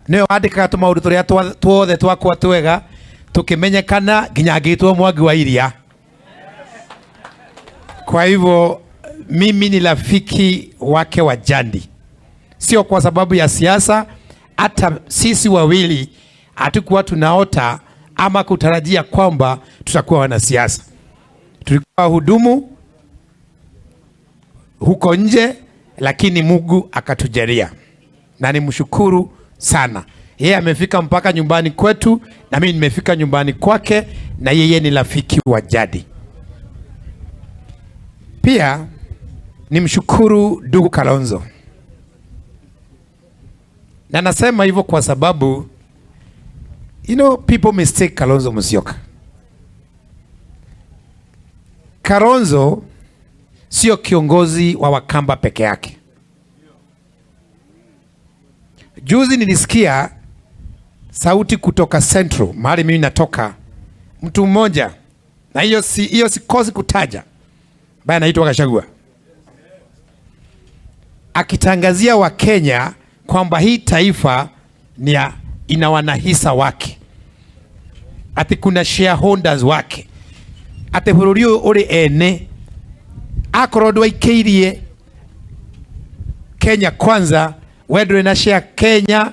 Nĩwe wandĩkaga tũmaũndũ tũrĩa tuothe twakwa twega tũkĩmenyekana nginya ngĩtwo Mwangi wa Iria. Kwa hivyo mimi ni rafiki wake wa jadi, sio kwa sababu ya siasa. Hata sisi wawili hatukuwa tunaota ama kutarajia kwamba tutakuwa wanasiasa. Tulikuwa hudumu huko nje, lakini Mungu akatujalia, na nimshukuru sana. Yeye amefika mpaka nyumbani kwetu na mimi nimefika nyumbani kwake, na yeye ni rafiki wa jadi. Pia nimshukuru ndugu Kalonzo, na nasema hivyo kwa sababu people mistake Kalonzo Musyoka. Kalonzo sio kiongozi wa Wakamba peke yake. Juzi nilisikia sauti kutoka Central, mahali mimi natoka, mtu mmoja, na hiyo sikosi kutaja, ambaye anaitwa Gachagua, akitangazia Wakenya kwamba hii taifa ni ya, ina wanahisa wake, ati kuna shareholders wake, ati bũrũri ũyũ ũrĩ ene, akorwo ndwaikĩirie Kenya Kwanza, we ndũrĩ na share Kenya,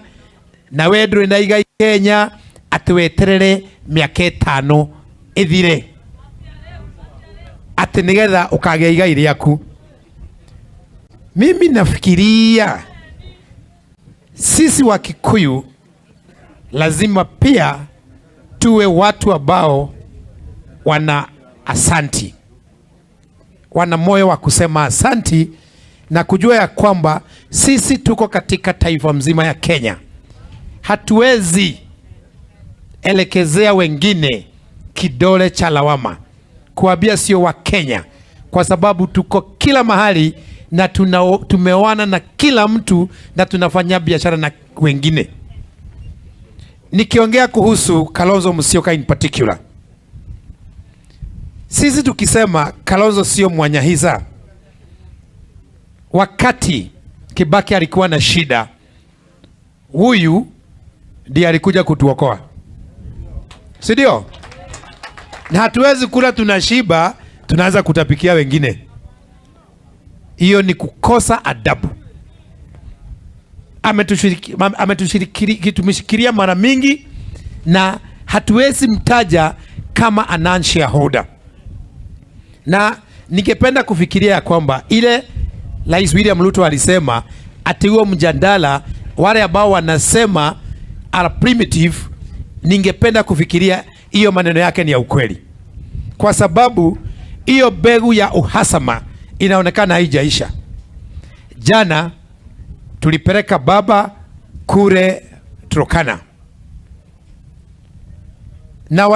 na we ndũrĩ na igai Kenya, ati weterere mĩaka 5 ĩthire, ati nĩgetha ũkagĩa igai rĩaku. Mimi nafikiria sisi wa Kikuyu lazima pia tuwe watu ambao wana asanti, wana moyo wa kusema asanti na kujua ya kwamba sisi tuko katika taifa mzima ya Kenya. Hatuwezi elekezea wengine kidole cha lawama kuambia sio wa Kenya, kwa sababu tuko kila mahali na tumeoana na kila mtu na tunafanya biashara na wengine. Nikiongea kuhusu Kalonzo Musyoka in particular, sisi tukisema Kalonzo sio mwanyahisa, wakati Kibaki alikuwa na shida, huyu ndiye alikuja kutuokoa, si ndio? Na hatuwezi kula tunashiba, tunaanza kutapikia wengine. Hiyo ni kukosa adabu. Tumeshikilia mara mingi na hatuwezi mtaja kama a non-shareholder. Na ningependa kufikiria ya kwamba ile Rais William Ruto alisema ati huo mjadala wale ambao wanasema are primitive, ningependa kufikiria hiyo maneno yake ni ya ukweli, kwa sababu hiyo mbegu ya uhasama inaonekana haijaisha. Jana tulipeleka baba kule Turkana na